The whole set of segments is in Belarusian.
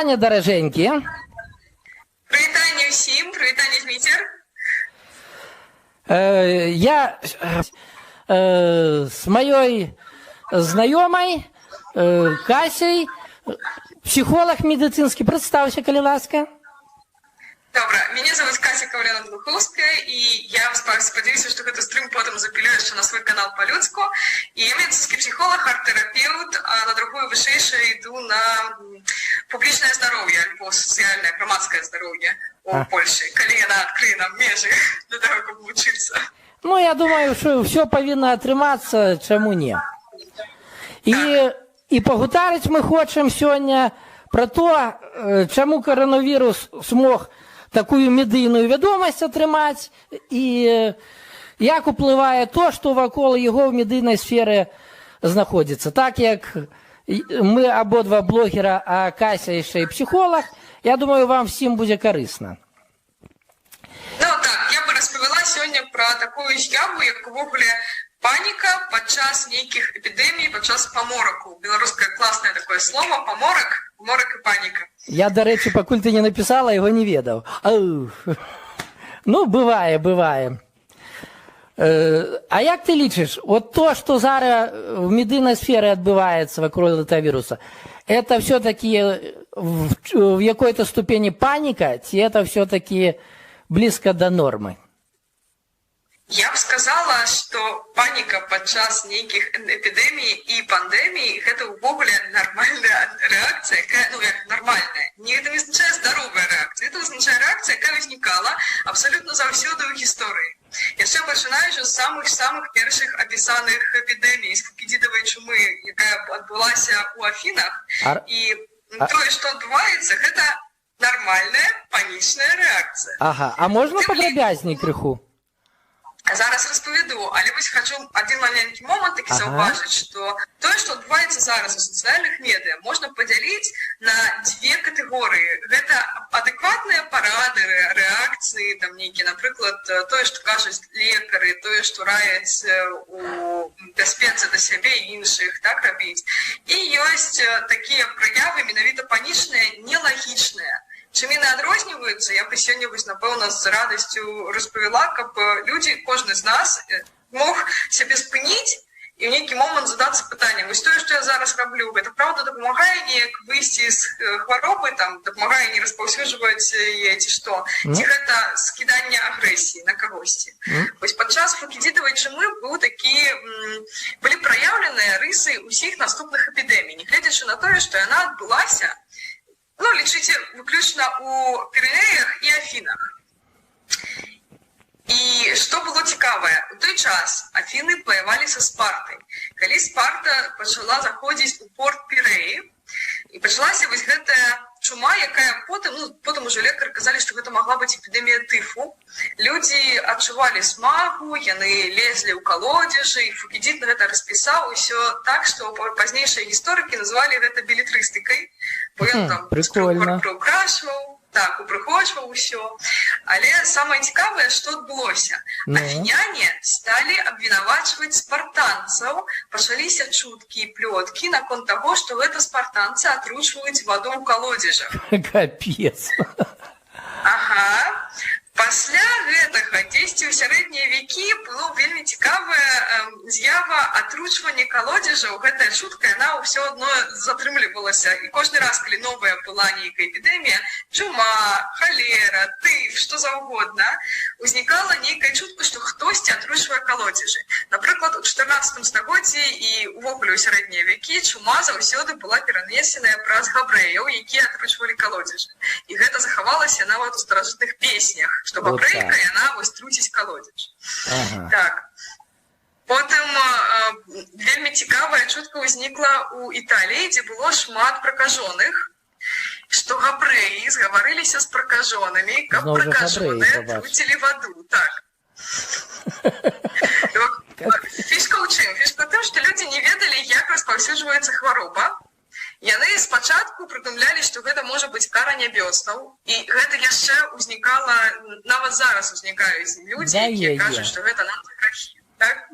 Прывітанне, даражэнькі. Прывітанне ўсім, прывітанне, Зміцер. Я с маёй знаёмай Касей, психолог медицинский. Прадстаўся, калі ласка. Добра, мяне завуць Кася Каўляна-Глухоўская, і я спадзяюся, што гэты стрым потым запілю яшчэ на свой канал па-людску. І я медыцынскі псіхолаг, арт-тэрапеўт, а на другую вышэйшую іду на публічнае здароўе альбо сацыяльнае, грамадскае здароўе у Польшы, калі яна адкрые нам межы для таго, каб вучыцца. Ну, я думаю, што ўсё павінна атрымацца, чаму не. І пагутарыць мы хочам сёння пра то, чаму каранавірус смог такую медыйную вядомасць атрымаць і як уплывае то, што вакол яго ў медыйнай сферы знаходзіцца. Так як мы абодва блогера, а Кася яшчэ і псіхолаг, я думаю, вам всім будзе карысна. Ну так, я бы распавяла сёння пра такую з'яву, як увогуле паніка падчас нейкіх эпідэмій, падчас памораку. Беларускае класнае такое слово паморак, морак і паніка. Я, дарэчы, пакуль ты не напісала, яго не ведаў. Ау. Ну, бывае, бывае. А як ты лічыш, вот то, что зараз в медыйнай сферы адбываецца вокруг этого вируса, это все-таки в какой-то ступени паника, ці это все-таки близко до нормы? Я б сказала, што паніка падчас нейкіх эпідэмій і пандэмій — гэта ўвогуле нармальная рэакцыя, якая, ну, як нармальная. Не, гэта не азначае здаровая рэакцыя, это азначае рэакцыя, якая ўзнікала абсалютна заўсёды ў гісторыі. Яшчэ пачынаючы з самых-самых першых апісаных эпідэмій, з фукідзідавай чумы, якая адбылася ў Афінах. І тое, што адбываецца, гэта нармальная панічная рэакцыя. Ага, а можна падрабязней крыху? Зараз распавяду, але вось хачу адзін маленькі момант такі заўважыць, што тое, што адбываецца зараз у сацыяльных медыа, можна падзяліць на дзве катэгорыі. Гэта адэкватныя парады, рэакцыі, там нейкія, напрыклад, тое, што кажуць лекары, тое, што раяць у бяспецы да сябе і іншых, так рабіць. І ёсць такія праявы менавіта панічныя, нелагічныя. Чым яны адрозніваюцца, я бы сёння вось, напэўна, з радасцю распавяла, каб людзі, кожны з нас мог сябе спыніць і ў нейкі момант задацца пытаннем: вось тое, што я зараз раблю, гэта праўда дапамагае неяк выйсці з хваробы, там, дапамагае не распаўсюджваць яе ці што, ці гэта скіданне агрэсіі на кагосьці? Вось падчас фукідзідавай чумы былі праяўленыя рысы ўсіх наступных эпідэмій, нягледзячы на тое, што яна адбылася, ну, лічыце, выключна ў Пірэнеях і Афінах. І што было цікавае, у той час Афіны ваявалі са Спартай. Калі Спарта пачала заходзіць у порт Пірэі, і пачалася вось гэтая чума, якая потым, ну, потым ужо лекары казалі, што гэта магла быць эпідэмія тыфу. Людзі адчувалі смагу, яны лезлі ў калодзежы, і Фукідзід на гэта распісаў усё так, што пазнейшыя гісторыкі назвалі гэта белетрыстыкай, бо ён там Прикольно. прыўкрашваў, так, упрыгожваў усё. Але самае цікавае, што адбылося. Афіняне сталі абвінавачваць спартанцаў, пачаліся чуткі і плёткі наконт таго, што гэта спартанцы атручваюць ваду ў калодзежах. Капец. Ага. Пасля гэтага дзесьці ў сярэднія вякі было вельмі цікавая з'ява атручвання калодзежаў. Гэтая чутка, яна ўсё адно затрымлівалася. І кожны раз, калі новая была нейкая эпідэмія, чума, халера, тыф, што заўгодна, узнікала нейкая чутка, што хтосьці атручвае калодзежы. Напрыклад, у 14 стагоддзі і увогуле ў сярэднія вякі чума заўсёды была перанесеная праз габрэяў, якія атручвалі калодзежы. І гэта захавалася нават у старажытных песнях, што габрэйка, яна вось труціць калодзеж. Так. Потым вельмі цікавая чутка ўзнікла ў Італіі, дзе было шмат пракажоных, што габрэі згаварыліся з пракажонымі, каб Зноў жа габрэі, пракажоныя пабач. труцілі ваду. Так. Фішка ў чым? Фішка ў тым, што людзі не ведалі, як распаўсюджваецца хвароба. Яны спачатку прыдумлялі, што гэта можа быць кара нябёснаў, і гэта яшчэ ўзнікала, нават зараз узнікаюць людзі, якія кажуць, што гэта нам за грахі. Так?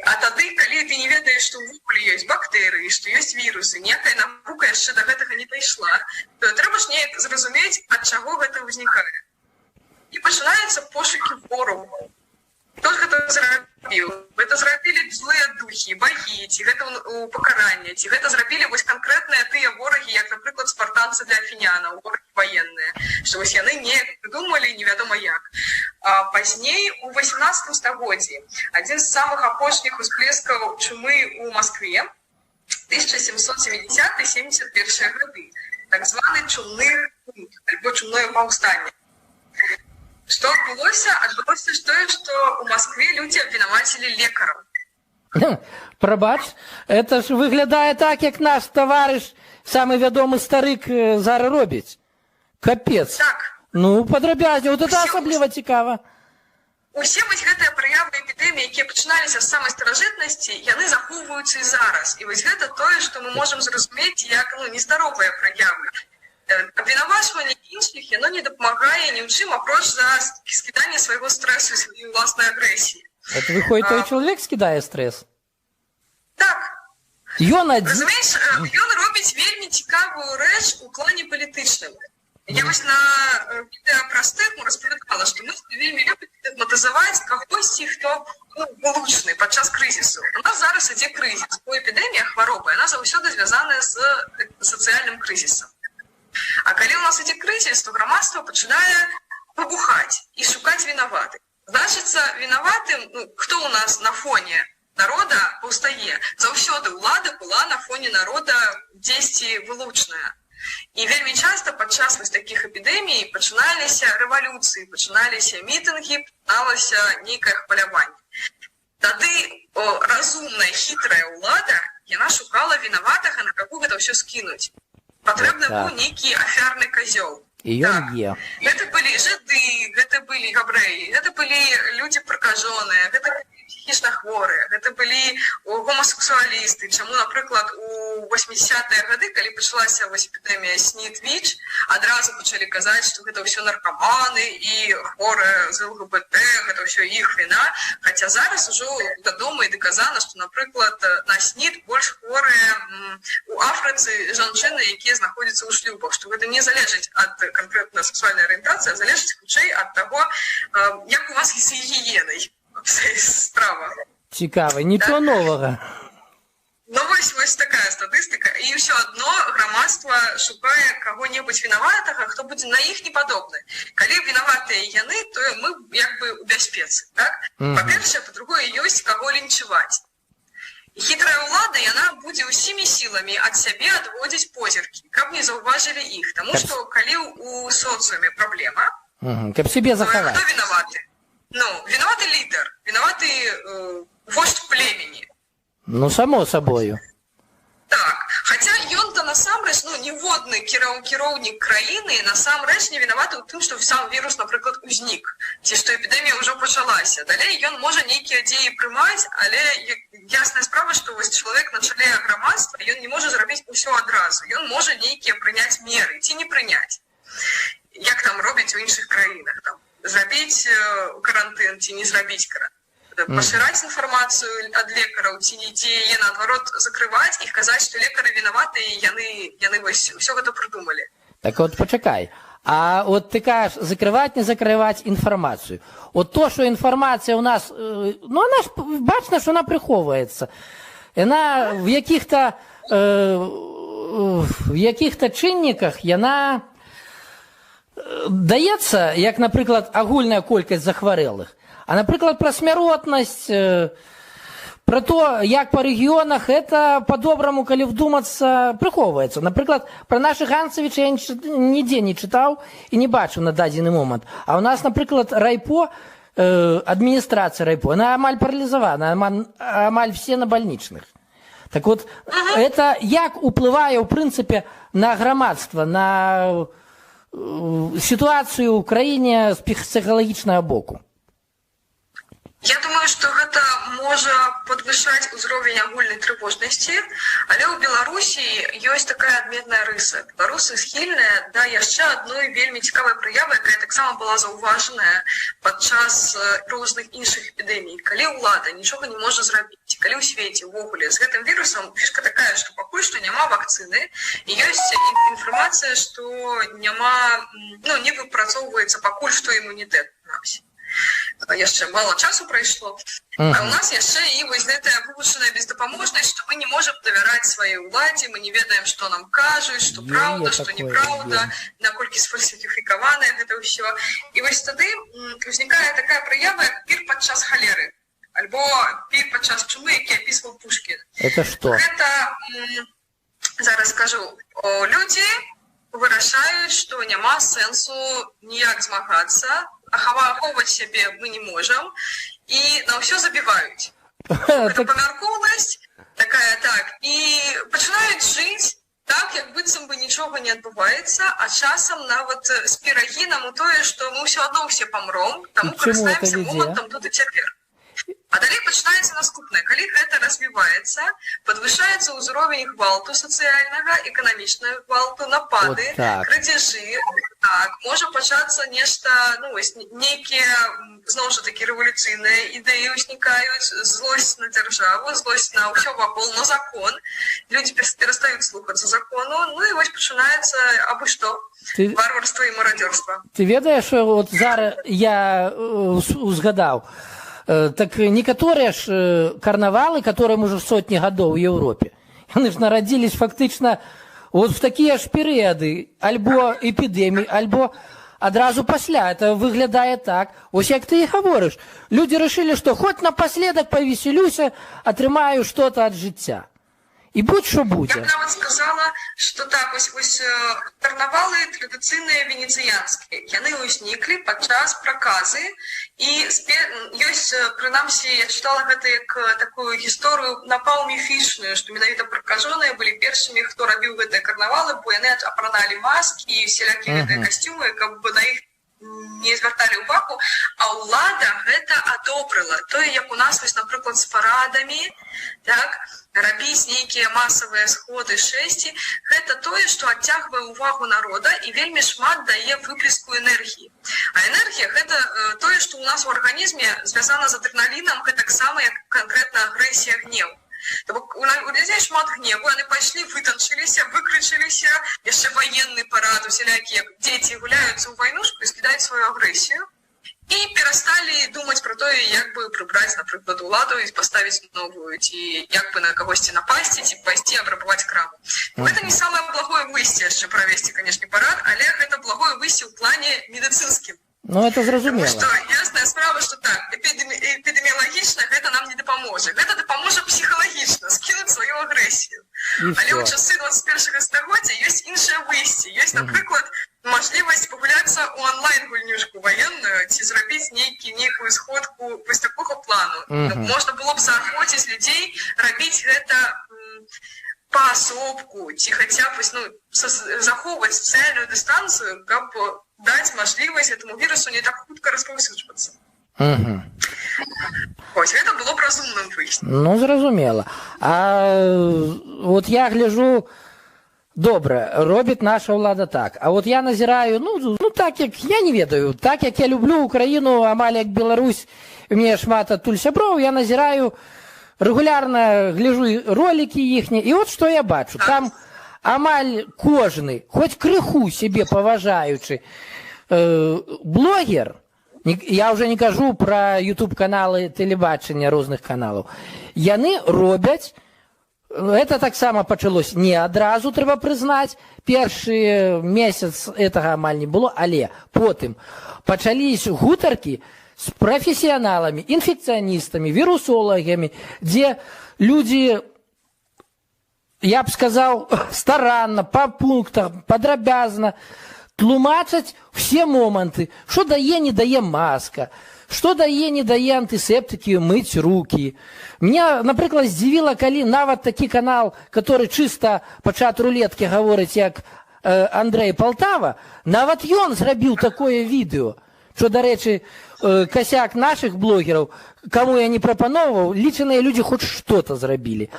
А тады, калі ты не ведаеш, што ўвогуле ёсць бактэрыі, што ёсць вірусы, ніякая навука яшчэ да гэтага не дайшла, то трэба ж неяк зразумець, ад чаго гэта ўзнікае. І пачынаюцца пошукі ворагаў. Хто ж гэта зрабіў? Гэта зрабілі злыя духі, багі, ці гэта ў пакаранне, ці гэта зрабілі вось канкрэтныя тыя ворагі, як, напрыклад, спартанцы для афінянаў, ворагі ваенныя, што вось яны неяк прыдумалі, невядома як. А пазней, у 18 стагоддзі, адзін з самых апошніх усплескаў чумы ў Маскве, 1770-71 гады, так званы чумны бунт, альбо чумное паўстанне. Што адбылося? Адбылося тое, што ў Маскве людзі абвінавацілі лекараў. Прабач, это ж выглядае так, як наш таварыш, самы вядомы старык, зараз робіць. Капец. Так. Ну, падрабязней, вот это асабліва цікава. Усе вось гэтыя праявы эпідэміі, якія пачыналіся з самай старажытнасці, яны захоўваюцца і зараз. І вось гэта тое, што мы можам зразумець як, ну, нездаровыя праявы. Абвінавачванне іншых, яно не дапамагае ні ў чым, апроч за скіданне свайго стрэсу і сваёй уласнай агрэсіі. Это выходит, той чалавек скідае стрэс? Так. Ён адзін? Разумееш, ён робіць вельмі цікавую рэч у плане палітычным. Я вось на відэа пра стыгму распавядала, што мы вельмі любім стыгматызаваць кагосьці, хто, ну, вылучаны падчас крызісу. У нас зараз ідзе крызіс, бо эпідэмія хваробы, яна заўсёды звязаная з сацыяльным крызісам. А калі ў нас ідзе крызіс, то грамадства пачынае выбухаць і шукаць вінаватых. Значыцца, вінаватым, ну, хто ў нас на фоне народа паўстае? Заўсёды ўлада была на фоне народа дзесьці вылучная. І вельмі часта падчас вось такіх эпідэмій пачыналіся рэвалюцыі, пачыналіся мітынгі, пачыналася нейкае хваляванне. Тады разумная, хітрая ўлада, яна шукала вінаватага, на каго гэта ўсё скінуць. Патрэбны быў нейкі афярны казёл. І ён є. Гэта былі жыды, гэта былі габрэі, гэта былі людзі пракажоныя, гэта былі псіхічна хворыя, гэта былі гомасексуалісты. Чаму, напрыклад, у 80-е гады, калі пачалася вось эпідэмія СНІД, ВІЧ, адразу пачалі казаць, што гэта ўсё наркаманы і хворыя з ЛГБТ, гэта ўсё іх віна. Хаця зараз ужо вядома і даказана, што, напрыклад, на СНІД больш хворыя у Афрыцы жанчыны, якія знаходзяцца ў шлюбах, што гэта не залежыць ад канкрэтна сексуальнай арыентацыі, а залежыць хутчэй ад таго, як у вас з гігіенай справа. Цікава, нічого новага. Ну, вось такая статыстыка. І ўсё адно грамадства шукае каго-небудзь вінаватага, хто будзе на іх не падобны. Калі вінаватыя яны, то мы у бяспецы, так? Па-першае, па-другое, ёсць каго лінчаваць. І хітрая ўлада, яна будзе ўсімі сіламі ад сябе адводзіць позіркі, каб не заўважылі іх. Таму што калі ў соцыуме праблема, Каб сябе то захаваць. хто вінаваты? Ну, вінаваты лідар, вінаваты вождь племені. Ну, само собою. Так, хаця ён-то насамрэч, ну, ніводны кіраўнік краіны насамрэч не вінаваты ў тым, што сам вірус, напрыклад, узнік, ці што эпідэмія ўжо пачалася. Далей ён можа нейкія дзеі прымаць, але ясная справа, што вось чалавек на чале грамадства, ён не можа зрабіць усё адразу. Ён можа нейкія прыняць меры ці не прыняць. Як там робяць у іншых краінах, там, зрабіць карантын ці не зрабіць карантын. Пашыраць інфармацыю ад лекараў ці не, ці яе наадварот закрываць і казаць, што лекары вінаваты і яны вось усё гэта прыдумалі. Так от пачакай. А от ты кажаш, закрываць, не закрываць інфармацыю. От то, што інфармацыя ў нас, ну, она ж, бачна, што она прыхоўваецца. Яна в якіх-то чынніках яна даецца, як, напрыклад, агульная колькасць захварэлых. А, напрыклад, пра смяротнасць, пра то, як па рэгіёнах, это па-добраму, калі вдумацца, прыхоўваецца. Напрыклад, пра нашых Ганцавіча я нідзе не чытаў і не бачыў на дадзены момант. А ў нас, напрыклад, райпо, адміністрацыя райпо, она амаль паралізавана, амаль все на больничных. Так вот, это як уплывае, ў прынцыпе, на грамадства, на сітуацыю ў краіне з псіхалагічнага боку? Я думаю, што гэта можа падвышаць узровень агульнай трывожнасці, але ў Беларусі ёсць такая адметная рыса. Беларусы схільныя да яшчэ адной вельмі цікавай праявы, якая таксама была заўважаная падчас розных іншых эпідэмій. Калі ўлада нічога не можа зрабіць, калі ў свеце ўвогуле з гэтым вірусам фішка такая, што пакуль што няма вакцыны, і ёсць інфармацыя, што няма, ну, не выпрацоўваецца пакуль што імунітэт прынамсі. Яшчэ мала часу прайшло. А у нас яшчэ і вось гэтая вывучаная бездапаможнасць, што мы не можам давяраць сваёй уладзе, мы не ведаем, што нам кажуць, што праўда, што неправда, наколькі сфальсіфікаванае гэта ўсё. І вось тады узнікае такая праява, як пір падчас халеры альбо пір падчас чумы, які апісваў Пушкін. Это что? Гэта, зараз скажу, людзі вырашаюць, што няма сэнсу ніяк змагацца, ахоўваць сябе мы не можам, і на ўсё забіваюць. Гэта памяркоўнасць такая, так, і пачынаюць жыць так, як быццам бы нічога не адбываецца, а часам нават з перагінам у тое, што мы ўсё адно ўсе памром, таму карыстаемся момантам тут і цяпер. А далей пачынаецца наступнае. Калі гэта развіваецца, падвышаецца ўзровень гвалту сацыяльнага, эканамічнага гвалту, напады, вот так, крадзяжы. Так, можа пачацца нешта, ну, вось, нейкія, зноў жа такі, рэвалюцыйныя ідэі ўзнікаюць, злосць на дзяржаву, злосць на ўсё вакол, на закон. Людзі перастаюць слухацца закону, ну і вось пачынаецца абы што. Варварства і марадзёрства. Ты ведаеш, вот зараз я узгадаў, так некаторыя ж карнавалы, которым уже сотні гадоў у Еўропе, яны ж нарадзілись фактычна вот в такія ж перыяды, альбо эпідэміі, альбо адразу пасля. Это выглядае так. Ось як ты і гаворыш. Люди решили, что хоть напоследок повеселюся, атрымаю что-то ад жыцця. І будь що Я будзе. б нават сказала, што так, вось карнавалы традыцыйныя венецыянскія, яны ўзніклі падчас праказы, і ёсць, прынамсі, я чытала гэта як такую гісторыю напаўміфічную, што менавіта пракажоныя былі першымі, хто рабіў гэтыя карнавалы, бо яны апраналі маскі і усялякія гэтыя касцюмы, каб на іх не звярталі ўвагу, а ўлада гэта адобрыла. Тое, як у нас вось, напрыклад, з парадамі, так, рабіць нейкія масавыя сходы, шэсці, гэта тое, што адцягвае ўвагу народа і вельмі шмат дае выплеску энергіі. А энергія гэта тое, што ў нас у арганізме звязана з адреналінам, гэтаксама як канкрэтна агрэсія, гнеў. То бок у людзей шмат гневу, яны пайшлі, вытанчыліся, выкрычаліся, яшчэ ваенны парад, усялякія дзеці гуляюцца ў вайнушку і скідаюць сваю агрэсію. І перасталі думаць пра тое, як бы прыбраць, напрыклад, уладу і паставіць новую, ці як бы на кагосьці напасці, ці пайсці абрабаваць краму. Гэта не самае благое выйсце яшчэ правесці, канешне, парад, але гэта благое выйсце ў плане медыцынскім. Ну, это Таму зразумела. што ясная справа, што так, эпідэміялагічна гэта нам не дапаможа. Гэта дапаможа псіхалагічна скінуць сваю агрэсію. І Але ў всё. часы 21 стагоддзя ёсць іншае выйсце. Ёсць, напрыклад, мажлівасць пагуляцца ў онлайн-гульнюшку ваенную ці зрабіць нейкую сходку вось такога плану. Ну, можна было б заахвоціць людзей рабіць гэта паасобку ці хаця б вось, ну, захоўваць сацыяльную дыстанцыю, каб даць мажлівасць этому вірусу не так хутка распаўсюджвацца. Вось, гэта было б разумным выйсцем. Ну, зразумела. А вот я гляжу, добра, робіць наша ўлада так. А вот я назіраю, ну так як, я не ведаю, так як я люблю Украіну, амаль як Беларусь, у мяне шмат адтуль сяброў, я назіраю, рэгулярна гляжу ролики іхнія, і от што я бачу. Там амаль кожны, хоць крыху сябе паважаючы, блогер, я уже не кажу пра YouTube-каналы тэлебачання розных каналаў, яны робяць. Это таксама пачалось не адразу, трэба прызнаць, першы месяц гэтага амаль не было, але потым пачались гутаркі з прафесіяналамі, інфекцыяністамі, вірусолагамі, дзе людзі, я б сказаў, старанна, па пунктах, падрабязна тлумачаць все моманты, што дае, не дае маска, што дае, не дае антысептыкі мыць рукі. Меня, напрыклад, здзівіла, калі нават такі канал, который чыста па чат рулеткі гаворыць, як Андрэй Палтава, нават ён зрабіў такое відэо. Што, дарэчы, косяк нашых блогераў, каму я не прапаноўваў, лічаныя людзі хоць что-то зрабілі.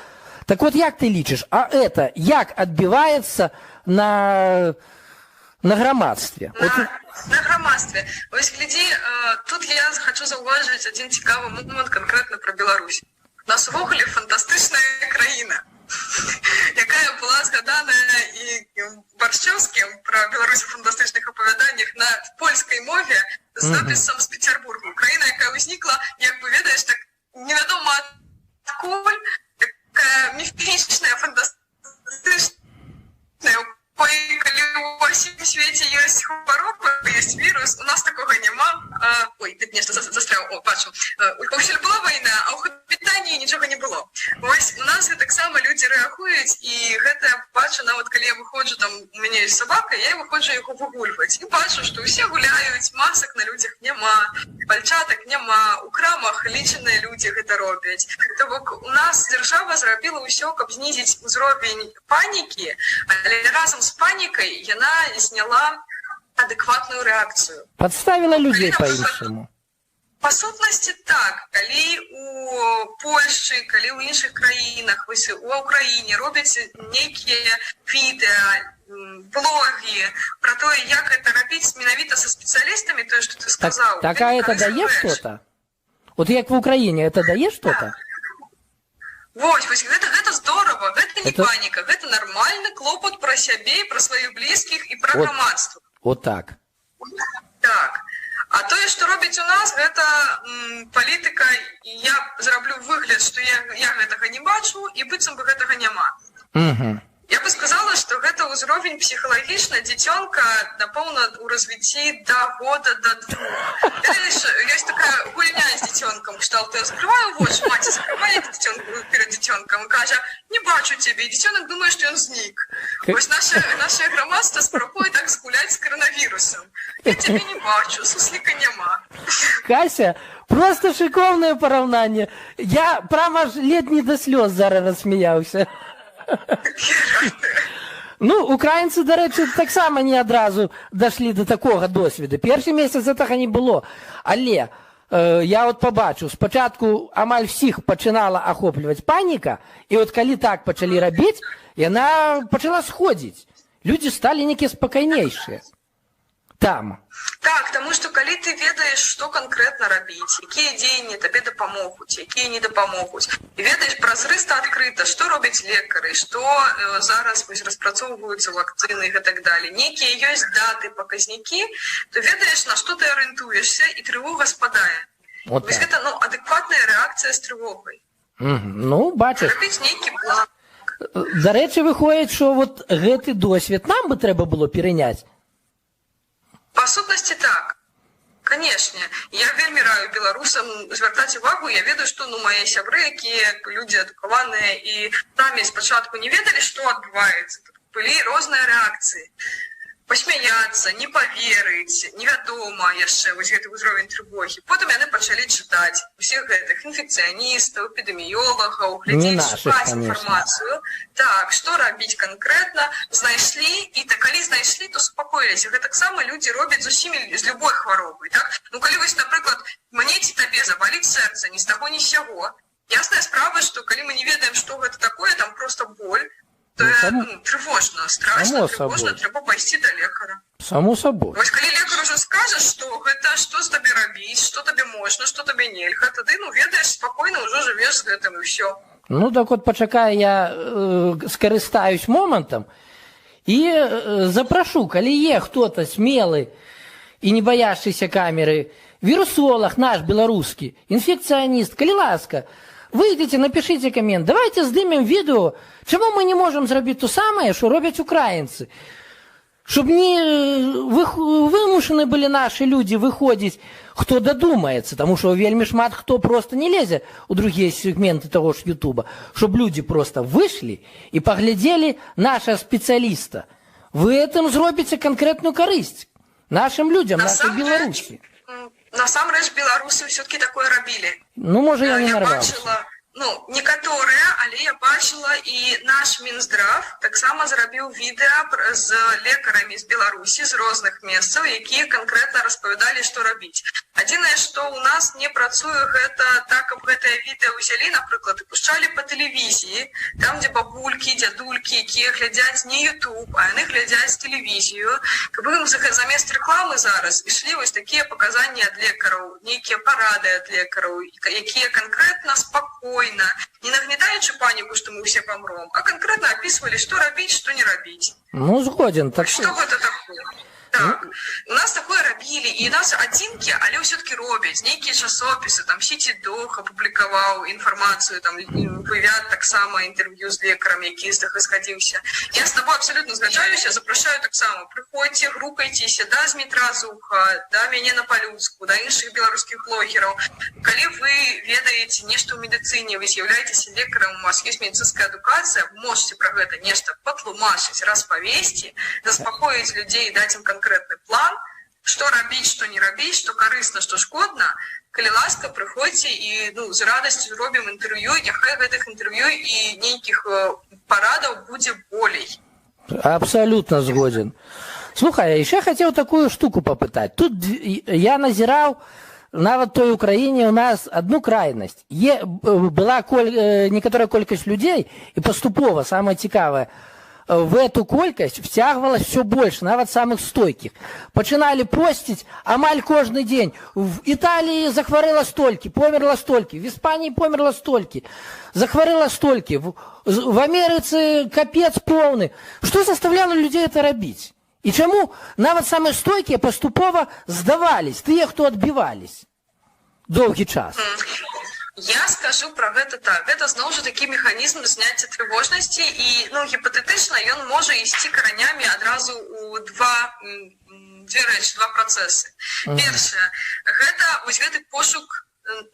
Так вот, як ты лічыш, а это як адбіваецца на грамадстве? На, вот, на грамадстве. Вось глядзі, тут я хочу заўважыць адзін цікавы момант канкрэтна пра Беларусь. У нас увогуле фантастычная краіна, якая была згаданая і Баршчэўскім пра Беларусь у фантастычных апавяданнях на польскай мове з допісам з Петербургу. Краіна, якая ўзнікла, як бы, ведаеш, так невядома адкуль, такая міфічная, фантастычная, калі ў усім свеце ёсць хвароба, ёсць вірус, у нас такога няма. Ой, тут нешта застряў, о, бачу. Паўсюль была вайна, а ў Брытаніі нічога не было. Вось у нас таксама людзі рэагуюць, і гэта я бачу нават, калі я выходжу, там у мяне ёсць сабака, я выходжу яго выгульваць і бачу, што ўсе гуляюць, масак на людзях няма, пальчатак няма, у крамах лічаныя людзі гэта робяць. То бок у нас дзяржава зрабіла ўсё, каб знізіць узровень панікі, але разам з панікай яна зняла адэкватную рэакцыю. Подставила людзей па-іншаму. Па сутнасці так, калі у Польшчы, калі ў іншых краінах, вось у Ўкраіне робяць нейкія відэа, блогі пра тое, як гэта рабіць менавіта са спецыялістамі, тое, што ты сказаў. Так, а это дае что-то? Вот як в Украине, это дае что-то? Так. Вось, гэта здорово, гэта не паніка, гэта нармальны клопат пра сябе, пра сваіх блізкіх і пра вот грамадства. Вот так. Так. А тое, што робіць у нас, гэта палітыка, я зраблю выгляд, што я гэтага не бачу, і быццам бы гэтага няма. Я бы сказала, што гэта ўзровень псіхалагічна дзіцёнка, напэўна, у развіцці да года, да двух. Ведаеш, ёсць такая гульня з дзіцёнкам, кшталту я закрываю вочы, маці закрывае дзіцёнку перад дзіцёнкам і кажа: «Не бачу цябе», і дзіцёнак думае, што ён знік. Вось наше грамадства спрабуе так згуляць з каранавірусам. Я цябе не бачу, сусліка няма. Кася, просто шыкоўнае параўнанне. Я прямо аж ледь не до слёз зараз рассмяяўся. Ну, украінцы, дарэчы, таксама не адразу дайшлі до такога досведу. Першы месяц гэтага не было. Але я от пабачыў, спачатку амаль всіх пачынала ахопліваць паніка, і от калі так пачалі рабіць, яна пачала сходзіць. Людзі сталі нейкія спакайнейшыя. Там. Так, таму што калі ты ведаеш, што канкрэтна рабіць, якія дзеянні табе дапамогуць, якія не дапамогуць, і ведаеш празрыста, адкрыта, што робяць лекары, што зараз вось распрацоўваюцца вакцыны і гэтак далей. Нейкія ёсць даты, паказнікі, то ведаеш, на што ты арыентуешся, і трывога спадае. Вот Вось так. гэта, ну, адэкватная рэакцыя з трывогай. Ну, бачыш. Рабіць нейкі план. Дарэчы, выходзіць, што вот гэты досвед нам бы трэба было пераняць. Па сутнасці так. Канешне, я вельмі раю беларусам звяртаць увагу, я ведаю, што, ну, мае сябры, якія як бы людзі адукаваныя і самі спачатку не ведалі, што адбываецца. Тут былі розныя рэакцыі. Пасмяяцца, не паверыць, невядома яшчэ вось гэты ўзровень трывогі. Потым яны пачалі чытаць усіх гэтых інфекцыяністаў, эпідэміёлагаў, Не глядзець, нашых, шукаць конечно. інфармацыю. Так, што рабіць канкрэтна, знайшлі, і так, калі знайшлі, то супакоіліся. Гэтаксама людзі робяць з усімі, з любой хваробай, так? Ну, калі вось, напрыклад, мне ці табе забаліць сэрца ні з таго, ні з сяго, ясная справа, што калі мы не ведаем, што гэта такое, там просто боль, то Ну, само, ну, трывожна, страшна, само трывожна, собой. трэба пайсці да лекара. Само собой. Вось калі лекар ужо скажа, што гэта, што з табе рабіць, што табе можна, што табе нельга, тады, ну, ведаеш, спакойна ўжо жывеш з гэтым, і ўсё. Ну, так от пачакай, я скарыстаюсь момантам і запрашу, калі е хто-то смелы і не баяшчыся камеры, вірусолаг наш беларускі, інфекцыяніст, калі ласка, выйдзеце, напішыце камент, давайте здымем відэо, чаму мы не можам зрабіць то самае, што робяць украінцы. Чтоб не вымушаны былі наши людзі выходзіць, хто дадумаецца, таму што вельмі шмат хто просто не лезе у другія сегменты таго ж Ютуба, чтоб людзі просто выйшлі і паглядзелі нашага спецыяліста. Вы гэтым зробіце канкрэтную карысць нашым людзям, нашай Насамрэч, Беларусі. Насамрэч беларусы ўсё-таки такое рабілі. Ну, можа, я не Я нарваўся. бачыла, Ну, некаторыя, але я бачыла, і наш Минздрав таксама зрабіў відэа з лекарамі з Беларусі, з розных месцаў, якія канкрэтна распавядалі, што рабіць. Адзінае, што ў нас не працуе гэта так, каб гэтае відэа ўзялі, напрыклад, і пушчалі па тэлевізіі, там, дзе бабулькі, дзядулькі, якія глядзяць не YouTube, а яны глядзяць тэлевізію, каб ім замест рэкламы зараз ішлі вось такія паказанні ад лекараў, нейкія парады ад лекараў, якія канкрэтна, спакойна, не нагнетаючы паніку, што мы ўсе памром, а канкрэтна апісвалі, што рабіць, што не рабіць. Ну, згодзен. Так. Што гэта такое? Так, у нас такое рабілі, і нас адзінкі, але ўсё-таки робяць нейкія часопісы, там Сити Дох апублікаваў інфармацыю, там вывяд таксама інтэрв'ю з лекарам, які з згадзіўся. Я з тобой абсолютно згаджаюся, запрашаю таксама, прыходзьце, грукайцеся да Змітра Зуха, да мяне на па-людску, да іншых беларускіх блогераў. Калі вы ведаеце нешта ў медыцыне, вы з'яўляецеся лекарам, у вас ёсць медыцынская адукацыя, можете пра гэта нешта патлумачыць, распавесці, заспакоіць людзей і даць ім канкрэтны план, што рабіць, што не рабіць, што карысна, што шкодна, калі ласка, прыходзьце, і, ну, з радасцю зробім інтэрв'ю, няхай гэтых інтэрв'ю і нейкіх парадаў будзе болей. Абсолютно згодзен. Слухай, а яшчэ хацеў такую штуку папытаць. Тут я назіраў нават той Украіне у нас одну крайнасць. Была некаторая колькасць людзей, і паступова, самае цікавае, в эту колькасць вцягвалась все больше, нават самых стойкіх. Пачыналі посціць амаль кожны дзень. В Італіі захварэла столькі, померла столькі, в Іспаніі померла столькі, захварэла столькі, в Амерыцы капец поўны. Што заставляло людзей это рабіць? І чаму нават самыя стойкія паступова здавались, тыя, хто адбівались доўгі час? Я скажу про гэта так. Гэта зноў жа такі механізм зняцця трывожнасці, і, ну, гіпатэтычна ён можа ісці каранямі адразу ў дзве рэчы, два працэсы. Першае, гэта вось гэты пошук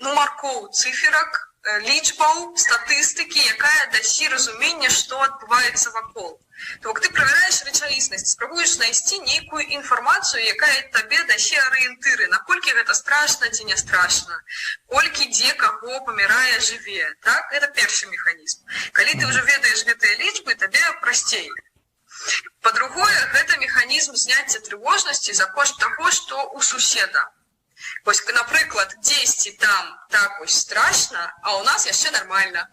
нумаркоў, цыферак, лічбаў, статыстыкі, якая дасі разуменне, што адбываецца вакол. То бок ты правяраеш рэчаіснасць, спрабуеш знайсці нейкую інфармацыю, якая табе дасі арыентыры, наколькі гэта страшна ці не страшна, колькі дзе каго памірае, жыве. Так? Это першы механізм. Калі ты ўжо ведаеш гэтыя лічбы, табе прасцей. Па-другое, гэта механізм зняцця трывожнасці за кошт таго, што ў суседа. Вось, напрыклад, дзесьці там так вось страшна, а ў нас яшчэ нармальна.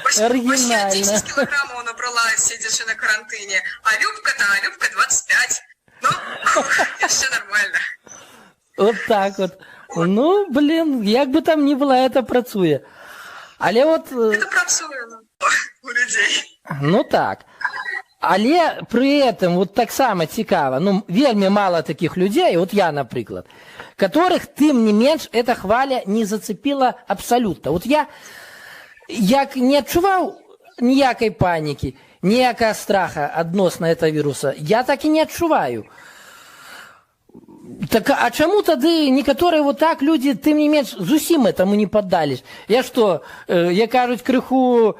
Вось я Арыгінальна. 10 кілаграмаў набрала, седзячы на карантыне, а Любка-то, а Любка 25. Ну, яшчэ нармальна. Вот так вот. Ну, блин, як бы там ни было, это працуе. Але вот, Это працуе, ну, у людзей. Ну так. Але при этом вот таксама цікава, ну, вельмі мало таких людей, вот я, напрыклад, которых, тым не менш, эта хваля не зацепила абсолютно. Вот я як не адчуваў ніякай панікі, ніякага страха адносна этого вируса, я так і не адчуваю. Так, а чаму тады некаторыя вот так люди, тым не менш, зусім этому не поддались? Я что, я кажуць, крыху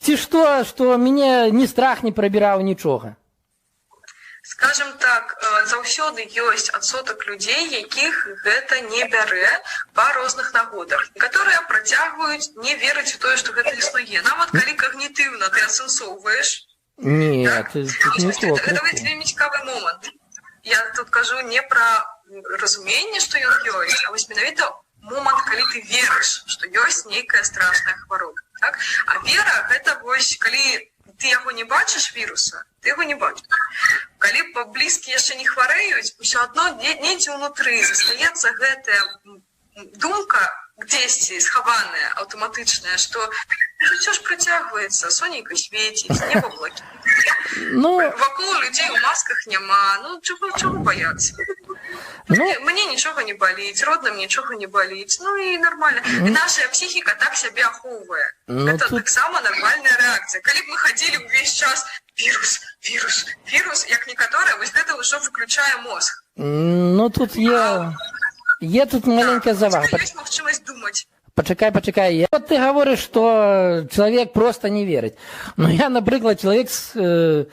ці што, што мяне ні страх не прабіраў, нічога? Скажем так, заўсёды ёсць адсотак людзей, якіх гэта не бярэ па розных нагодах, которые працягваюць не верыць у тое, што гэта існуе. Нават калі кагнітыўна ты асэнсоўваеш. Не, Так? тут не Вось то, гэта крыху. вельмі цікавы момант. Я тут кажу не пра разуменне, што ён ёсць, а вось менавіта момант, калі ты верыш, што ёсць нейкая страшная хвароба. Так? А вера гэта вось, калі ты яго не бачыш, віруса, ты яго не бачыш. Калі блізкія яшчэ не хварэюць, усё адно недзе ўнутры застаецца гэтая думка, дзесьці схаваная, аўтаматычная, што жыццё ж працягваецца, сонейка свеціць, неба блакітнае. Ну, Вакол людзей у масках няма, ну чаго баяцца? Ну, Мне нічога не баліць, родным нічога не баліць, ну і нармальна. І наша псіхіка так сябе ахоўвае. Ну, Гэта тут таксама нармальная рэакцыя. Калі б мы хадзілі ўвесь час вірус, вірус, вірус, як некаторыя, вось гэта ўжо выключае мозг. Ну, тут є тут маленькая Так, завага. у цябе ёсць магчымасць думаць. Пачакай, пачакай. Вот ты гаворыш, што чалавек проста не верыць. Ну, я, напрыклад, чалавек з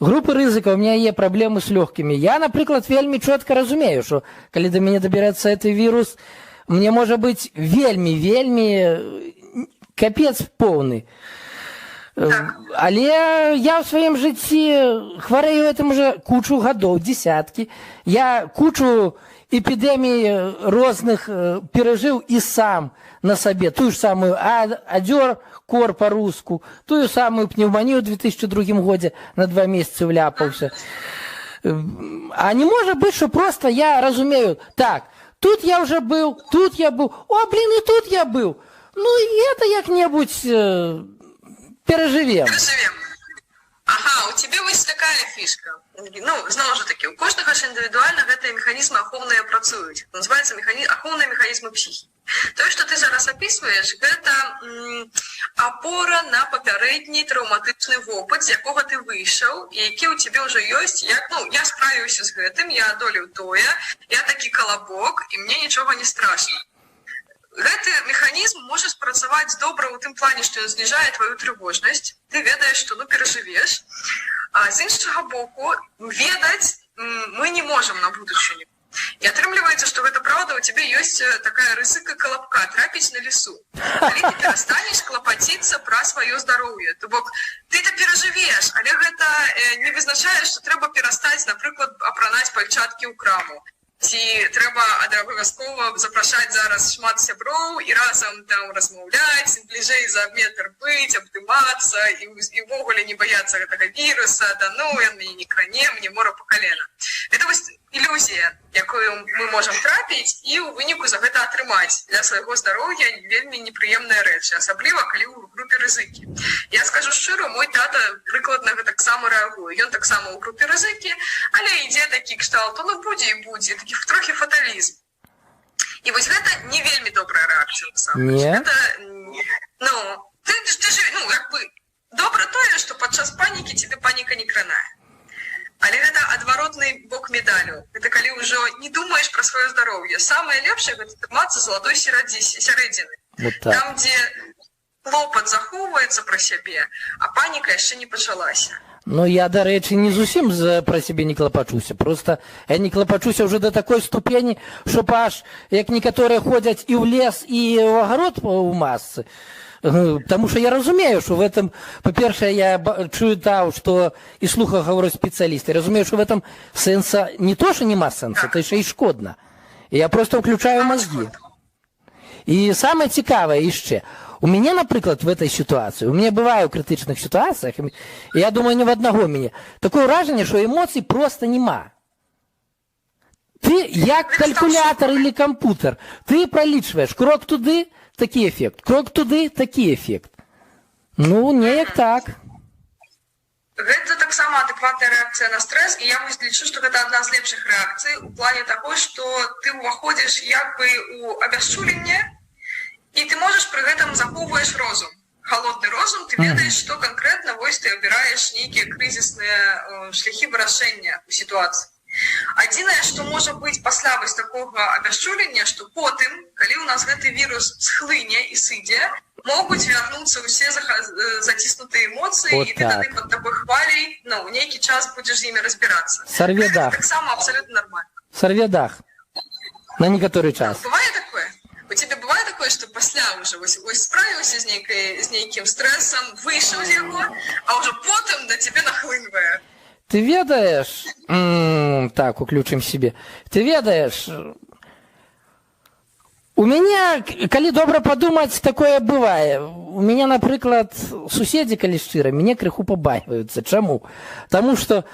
групы рызыка, у меня є праблемы з лёгкімі. Я, напрыклад, вельмі чётка разумею, што калі да мяне дабярэцца гэты вірус, Мне можа быць вельмі, вельмі капец поўны. Так. Але я ў сваім жыцці хварэю гэтым уже кучу гадоў, десяткі. Я кучу эпідэмій розных перажыў і сам на сабе. Тую ж самую адзёр, кор па-руску, тую самую пневманію ў 2002 годзе на 2 месяцы вляпаўся. А не можа быць, что просто я разумею, так, тут я уже был, тут я был, о, блин, и тут я был. Ну, и это як-небудзь перажывем. Перажывем. Ага, у цябе вось такая фішка. Ну, зноў жа такі, у кожнага ж індывідуальна гэтыя механізмы ахоўныя працуюць. Называется ахоўныя механізмы псіхікі. Тое, што ты зараз апісваеш, гэта апора на папярэдні траўматычны вопыт, з якога ты выйшаў і які ў цябе ўжо ёсць, як, ну, я справіўся з гэтым, я адолеў тое, я такі калабок, і мне нічога не страшна. Гэты механізм можа спрацаваць добра ў тым плане, што ён зніжае твою трывожнасць, ты ведаеш, што, ну, перажывеш. А з іншага боку, ведаць мы не можам на будучыню. І атрымліваецца, што гэта праўда, у цябе ёсць такая рызыка калабка трапіць на лісу. Калі ты перастанеш клапаціцца пра сваё здароўе, то бок ты-то перажывеш, але гэта не вызначае, што трэба перастаць, напрыклад, апранаць пальчаткі ў краму. Ці трэба абавязкова запрашаць зараз шмат сяброў і разам там размаўляць, бліжэй за метр быць, абдымацца і ўвогуле не баяцца гэтага віруса, да ну, ён мяне не кране, мне мора по калена. Это вось ілюзія, якую мы можам трапіць і ў выніку за гэта атрымаць для свайго здароўя вельмі непрыемныя рэчы, асабліва калі ў групе рызыкі. Я скажу шчыра, мой тата прыкладна гэтаксама рэагуе. Ён таксама ў групе рызыкі, але ідзе такі кшталту, ну, будзе і будзе, такі трохі фаталізм. І вось гэта не вельмі добрая рэакцыя насамрэч. Не? Гэта, ну, ты ж, ну, як бы, добра тое, што падчас панікі цябе паніка не кранае. Але гэта адваротны бок медалю. Гэта калі ўжо не думаеш пра сваё здароўе. Самае лепшае — гэта трымацца залатой сярэдзіны. Вот так. Там, дзе клопат захоўваецца пра сябе, а паніка яшчэ не пачалася. Ну, я, дарэчы, не зусім пра сябе не клапачуся. Просто я не клапачуся ўжо да такой ступені, што аж, як некаторыя ходзяць і ў лес, і ў агарод у масцы. Таму што я разумею, што в этом, па-першае, я чытаў, што і слухаў, гавораць спецыялісты, разумею, што в этом сэнса не то, што няма сэнса, это яшчэ і шкодна. І я просто ўключаю мозги. І самае цікавае яшчэ, у мяне, напрыклад, в этой ситуации, у мяне бывае ў крытычных сітуацыях, і я думаю, не в аднаго мяне, такое ўражанне, што эмоцый просто няма. Ты як калькулятор или компьютер, ты пролічваеш крок туды, такі эфект, крок туды, такі эфект. Ну, неяк так. Гэта таксама адэкватная рэакцыя на стрэс, і я вось лічу, што гэта адна з лепшых рэакцый у плане таго, што ты ўваходзіш як бы у абясчуленне, і ты можаш пры гэтым захоўваеш розум. Холодны розум, ты ведаеш, што канкрэтна вось ты абіраеш нейкія крызісныя шляхі вырашэння ў сітуацыі. Адзінае, што можа быць пасля вось такога абясчулення, што потым, калі ў нас гэты вірус схлыне і сыдзе, могуць вярнуцца ўсе заціснутыя эмоцыі, Вот і ты тады так. пад такой хваляй, ну, нейкі час будзеш з імі разбірацца. Сарве Гэта дах. таксама абсалютна нармальна. Сарве дах. На некаторы час. Бывае такое? У цябе бывае такое, што пасля ўжо вось справіўся з нейкім стрэсам, выйшаў з яго, а ўжо потым на цябе нахлынвае? Ты ведаеш, так, уключым себе. Ты ведаеш, у мяне, калі добра падумаць, такое бывае. У мяне, напрыклад, суседзі, калі шчыра, мяне крыху пабайваюцца. Чаму? Таму што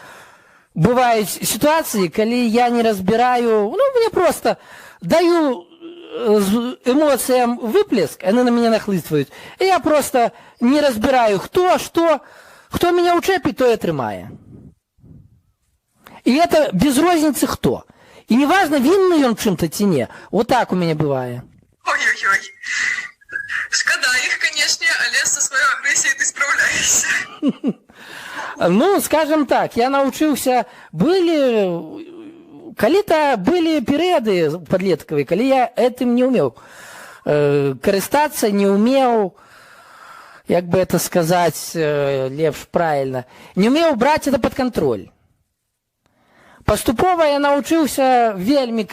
бываюць сітуацыі, калі я не разбіраю, ну, мне просто даю эмоцыям выплеск, яны на мяне нахлыстваюць. І я просто не разбіраю, хто, што, хто меня учэпіць, той атрымае. И это без розницы кто. И неважно, винный он чем-то ці не. Вот так у меня бывае. Ой-ой-ой. Шкада іх, канешне, але са сваёй агрэсіяй ты спраўляешся. Ну, скажем так, я научился. Были... Калі-то были перыяды подлетковые, калі я этим не умел карыстацца, не умел, як бы это сказать лепш правильно, не умел брать это под контроль. Паступова я научыўся вельмі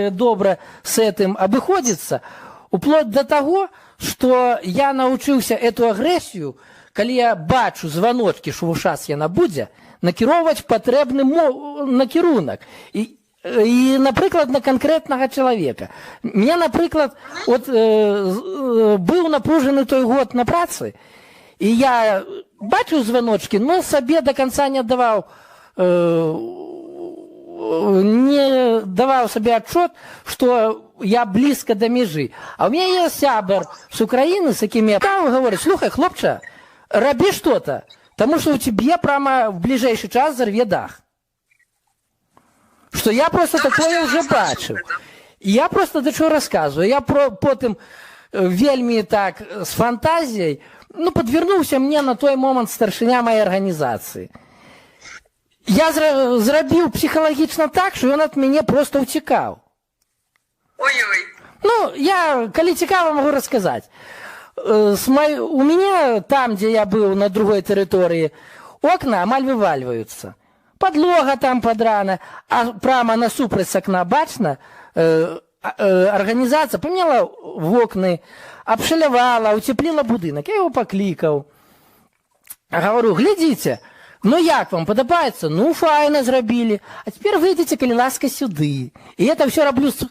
добра с этим абыходзіцца, уплоть до таго, что я научыўся эту агрэсію, калі я бачу званочки, що час яна будзе, накіроўваць патрэбны накірунак. І, напрыклад, на канкрэтнага чалавека. Мне, напрыклад, от, быў напружаны той год на працы, і я бачыў званочки, но сабе до конца не даваў сабе отчет, что я близко до межы. А у меня есть сябар с Украины, с якім я там говорит: «Слухай, хлопча, рабі что-то, тому что у тебе прямо в ближайший час зарве дах». Что я просто Добра, такое што уже адзначыў бачыў. гэта. Я просто до чего рассказываю. Я потым вельмі так з фантазіяй, ну, подвернуўся мне на той момант старшыня моей арганізацыі. Я зрабіў псіхалагічна так, што ён ад мяне просто ўцікаў. Ой-ой. Ну, я, калі цікава, могу расказаць. У мяне там, дзе я быў на другой тэрыторыі, окна амаль вывальваюцца. Подлога там падрана, а прямо насупраць с акна бачна, арганізацыя памяняла вокны, абшалявала, уцепліла будынак. Я его паклікаў. Говорю: «Глядзіце, ну як вам, падабаецца?» «Ну, файна зрабілі». «А теперь выйдзеце, калі ласка, сюды». І это все раблю с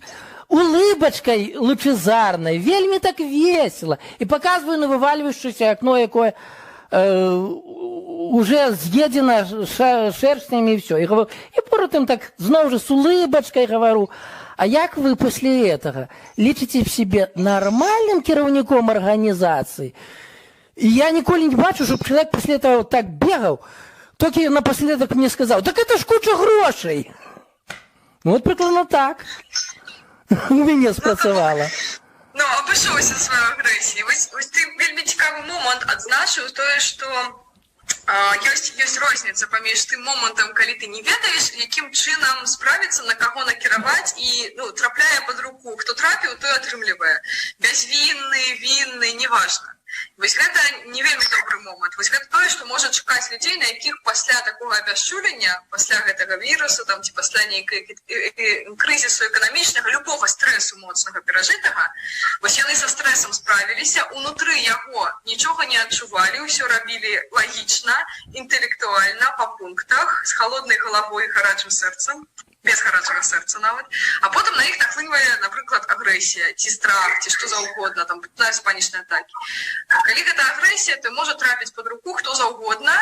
улыбочкой лучезарной, вельмі так весело. І показываю на вывальвающееся окно, якое уже съедено шершнями и все. И говорю, и потым так зноў же с улыбочкой говорю: «А як вы после этого лічыце в себе нормальным кіраўніком организации?» И я ніколі не бачу, чтобы человек после этого так бегал, только напоследок мне сказал: «Так это ж куча грошай». Ну, вот прыкладна так у мяне спрацавала. Ну, абышоўся сваёй агрэсіяй. Вось ты вельмі цікавы момант адзначыў, тое, што ёсць розніца паміж тым момантам, калі ты не ведаеш, якім чынам справіцца, на каго накіраваць і, ну, трапляе пад руку. Хто трапіў, той атрымлівае. Бязвінны, вінны, неважна. Вось гэта не вельмі добры момант. Вось гэта тое, што можа чакаць людзей, на якіх пасля такога абясчулення, пасля гэтага вірусу там ці пасля нейкай крызісу эканамічнага, любога стрэсу моцнага перажытага, вось яны са стрэсам справіліся, унутры яго нічога не адчувалі, ўсё рабілі лагічна, інтэлектуальна, па пунктах, з халоднай галавой і гарачым сэрцам, без гарачага сэрца нават, а потым на іх нахлыньвае, напрыклад, агрэсія, ці страх, ці што заўгодна, там пачынаюцца панічныя атакі. А калі гэта агрэсія, то можа трапіць пад руку хто заўгодна,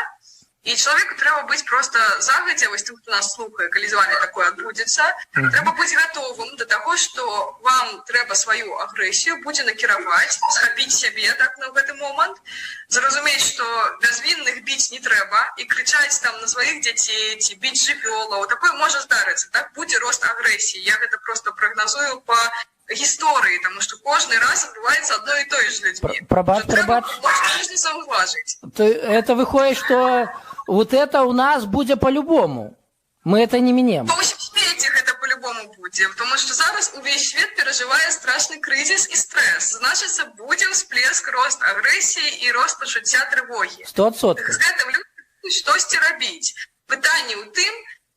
і чалавеку трэба быць просто загадзя, вось тым, хто нас слухае, калі з вами такое адбудзецца, трэба быць гатовым да таго, што вам трэба сваю агрэсію будзе накіраваць, схапіць сябе так на гэты момант, зразумець, што бязвінных біць не трэба і крычаць там на сваіх дзяцей ці біць жывёлаў. Такое можа здарыцца, так будзе рост агрэсіі. Я гэта просто прагназую па гісторыі, таму што кожны раз адбываецца адно і тое ж з людзьмі. Прабач, Што трэба прабач. можна заўважыць. То это выходит, что вот это у нас будет по-любому. Мы это не меняем. Па ўсім свеце гэта по-любому будзе, потому что зараз увесь свет перажывае страшны крызіс і стрэс. Значыцца, будзе ўсплеск, рост агрэсіі і рост пачуцця трывогі. 100%. З гэтым людзі будуць штосьці рабіць. Пытанне ў тым,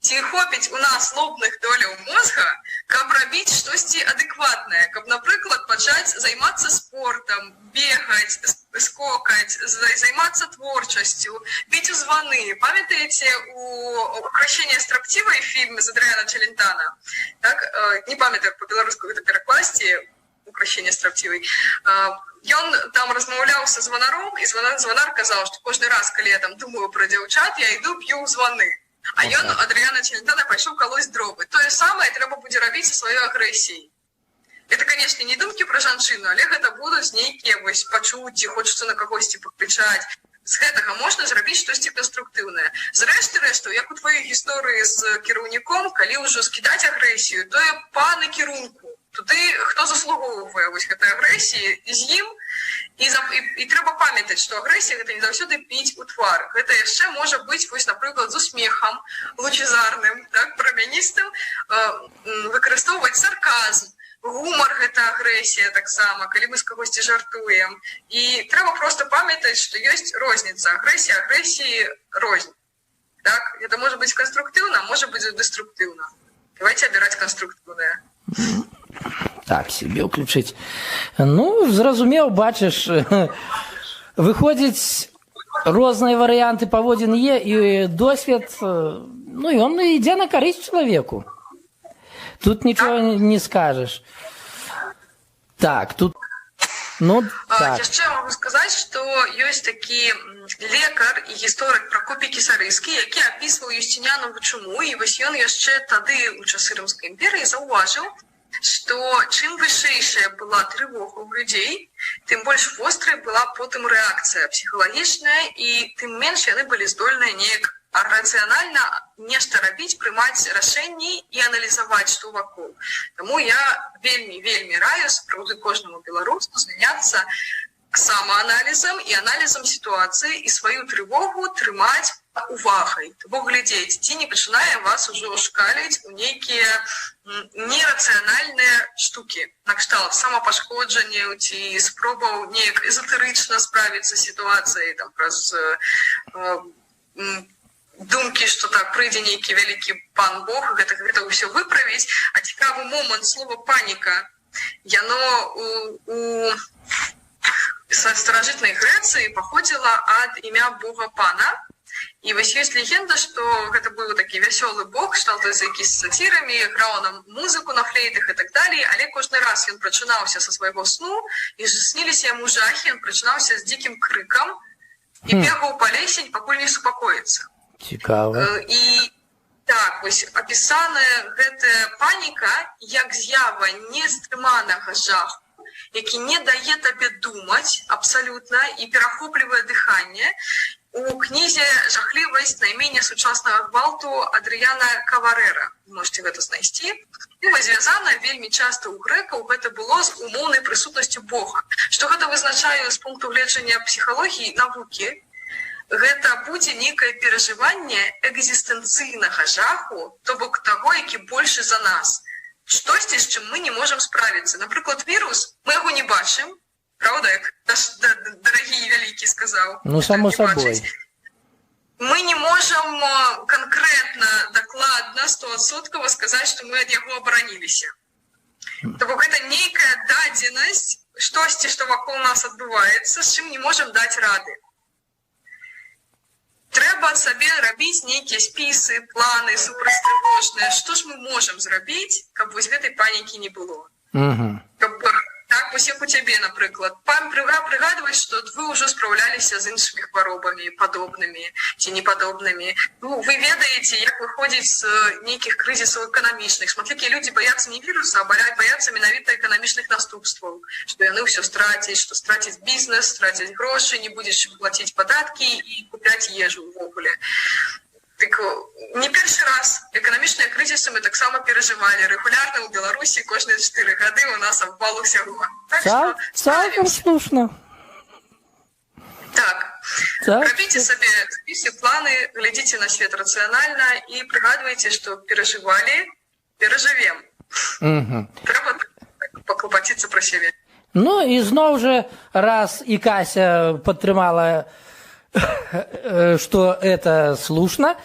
ці хопіць у нас лобных доляў мозга, каб рабіць штосьці адэкватнае, каб, напрыклад, пачаць займацца спортам, бегаць, скокаць, займацца творчасцю, біць у званы. Памятаеце, у «Укрощение строптивой» фільме з Адрыяна Челентана? Так? Не памятаю, як па-беларуску гэта перакласці, «Укрощение строптивой». Ён там размаўляў са званаром, і званар казаў, што кожны раз, калі я там думаю пра дзяўчат, я іду б'ю ў званы. А ён, Адрыяна Челентана, пайшоў калоць дровы. Тое самае трэба будзе рабіць са сваёй агрэсіяй. Это, конечно, не думкі пра жанчыну, але гэта будуць нейкія вось пачуцці, хочацца на кагосьці пакрычаць. З гэтага можна зрабіць штосьці канструктыўнае. Зрэшты рэшту, як у тваёй гісторыі з кіраўніком, калі ўжо скідаць агрэсію, то па накірунку. Туды, хто заслугоўвае вось гэтай агрэсіі, з ім. І трэба памятаць, што агрэсія гэта не заўсёды біць у твар. Гэта яшчэ можа быць, вось, напрыклад, з усмехам лучезарным, так, прамяністым, выкарыстоўваць сарказм. Гумар гэта агрэсія таксама, калі мы з кагосьці жартуем. І трэба проста памятаць, што ёсць розніца. Агрэсія агрэсіі рознь. Так, это может быть канструктыўна, может быть дэструктыўна. Давайте абіраць канструктыўнае. Так, себе ўключыць. Ну, зразумеў, бачыш, выходзіць, розныя варыянты паводзін е, і досвед, ну, ён ідзе на карысць чалавеку. Тут нічога не скажаш. Так, тут, ну, так. Яшчэ могу сказаць, што ёсць такі лекар і гісторык Пракопій Кесарыйскі, які апісваў Юсцінянову чуму, і вось ён яшчэ тады, у часы Рымскай імперыі, заўважыў, што чым вышэйшая была трывога ў людзей, тым больш вострай была потым рэакцыя псіхалагічная, і тым менш яны былі здольныя неяк рацыянальна нешта рабіць, прымаць рашэнні і аналізаваць, што вакол. Таму я вельмі, вельмі раю сапраўды кожнаму беларусу заняцца самааналізам і аналізам сітуацыі і сваю трывогу трымаць увагай. То бок глядзець, ці не пачынае вас ужо шкаліць у нейкія нерацыянальныя штукі, накшталт самапашкоджанняў ці спробаў неяк эзотэрычна справіцца з сітуацыяй, там, праз думкі, што так прыйдзе нейкі вялікі пан Бог, гэта ўсё выправіць. А цікавы момант: слова «паніка», яно у старажытнай Грэцыі паходзіла ад імя бога Пана. І вось ёсць легенда, што гэта быў такі вясёлы бог, кшталту з якісь сацірамі, граў на музыку на флейтах і так далей, але кожны раз ён прачынаўся са свайго сну, і ж сніліся яму жахі, ён прачынаўся з дзікім крыкам і бегаў па лесе, пакуль не супакоіцца. Цікава. І так вось апісаная гэтая паніка як з'ява нестрыманага жаху, які не дае табе думаць абсалютна і перахоплівае дыханне, у кнізе «Жахлівасць: найменне сучаснага гвалту» Адрыяна Каварэра. Можете гэта знайсці. І вось звязана вельмі часта ў грэкаў гэта было з умоўнай прысутнасцю Бога. Што гэта вызначае з пункту гледжання псіхалогіі, навукі? Гэта будзе нейкае перажыванне экзістэнцыйнага жаху, то бок таго, які большы за нас. Штосьці, з чым мы не можам справіцца. Напрыклад, вірус, мы яго не бачым, праўда, як наш дарагі і вялікі сказаў. Ну, што само не собой. бачыць. Мы не можам канкрэтна, дакладна, стосоткава сказаць, што мы ад яго абараніліся. То бок гэта нейкая дадзенасць, штосьці, што вакол нас адбываецца, з чым не можам даць рады. Трэба сабе рабіць нейкія спісы, планы супрацьтрывожныя. Што ж мы можам зрабіць, каб вось гэтай панікі не было? Каб, так, вось як у цябе, напрыклад, прыгадваць, што вы ўжо спраўляліся з іншымі хваробамі, падобнымі ці непадобнымі. Ну, вы ведаеце, як выходзіць з нейкіх крызісаў эканамічных. Шматлікія людзі баяцца не віруса, а баяцца менавіта эканамічных наступстваў, што яны ўсё страцяць, што страцяць бізнес, страцяць грошы, не будзе чым плаціць падаткі і купляць ежу ўвогуле. Так, не першы раз эканамічныя крызісы мы таксама перажывалі рэгулярна ў Беларусі, кожныя 4 гады у нас абвал усяго. Так што Цалкам справімся. слушна. Так. Так. Рабіце сабе спісы, планы, глядзіце на свет рацыянальна і прыгадвайце, што перажывалі, перажывем. Трэба так паклапаціцца пра сябе. Ну і зноў жа, раз і Кася падтрымала, што это слушна,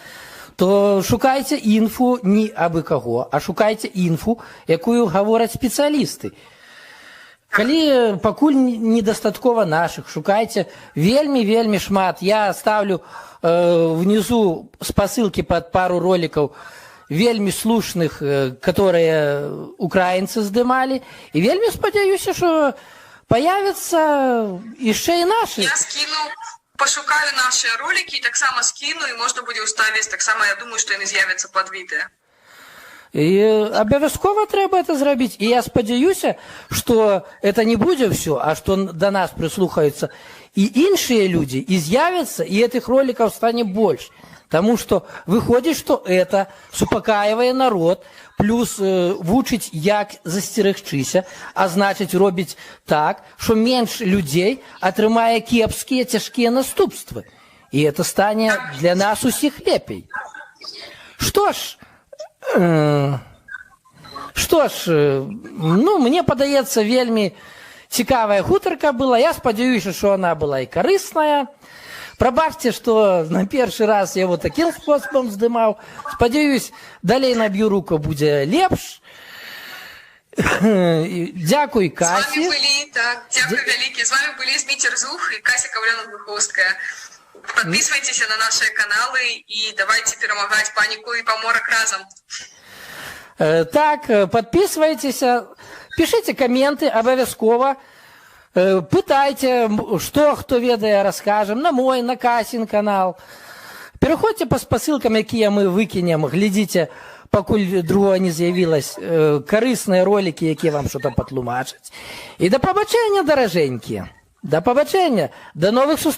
то шукайце інфу не абы каго, а шукайце інфу, якую гавораць спецыялісты. Калі пакуль недастаткова нашых, шукайце вельмі, вельмі шмат. Я ставлю внизу спасылкі под пару роликаў вельмі слушных, которые украінцы здымалі, і вельмі спадзяюся, що появятся яшчэ і нашы. Я скину, пошукаю наши ролики і таксама скину, і можна будзе ўставіць таксама, я думаю, што яны з'явяцца пад відэа. І абавязкова трэба это зрабіць. І я спадзяюся, што это не будзе ўсё, а што да нас прыслухаюцца і іншыя людзі, і з'явяцца, і гэтых роликаў стане больш. Таму што выходзіць, што это супакаивае народ, плюс вучыць, як засцерагчыся, а значыць, робіць так, што менш людзей атрымае кепскія, цяжкія наступствы. І это стане для нас усіх лепей. Што ж, ну, мне падаецца, вельмі цікавая гутарка была. Я спадзяюся, што она была і карысная. Прабачце, што на першы раз я вот такім спосабам здымаў. Спадзяюсь, далей наб'ю руку, будзе лепш. Дзякуй З вами Касі. былі, так, дзякуй вялікі. З вами былі Зміцер Зух і Кася Каўлёнак-Быхоўская. Подписывайтесь на наши каналы и давайте перамагаць паніку і паморак разам. Так, подписывайтесь, пишите комменты абавязкова. Пытайце, што хто ведае, раскажам на мой, на Касін канал. Пераходзьце па спасылкам, якія мы выкінем, глядзіце, пакуль другого не з'явілась, карысныя ролики, якія вам что-то патлумачаць. І да пабачэння, даражэнькія. Да пабачэння, да новых сустрэч.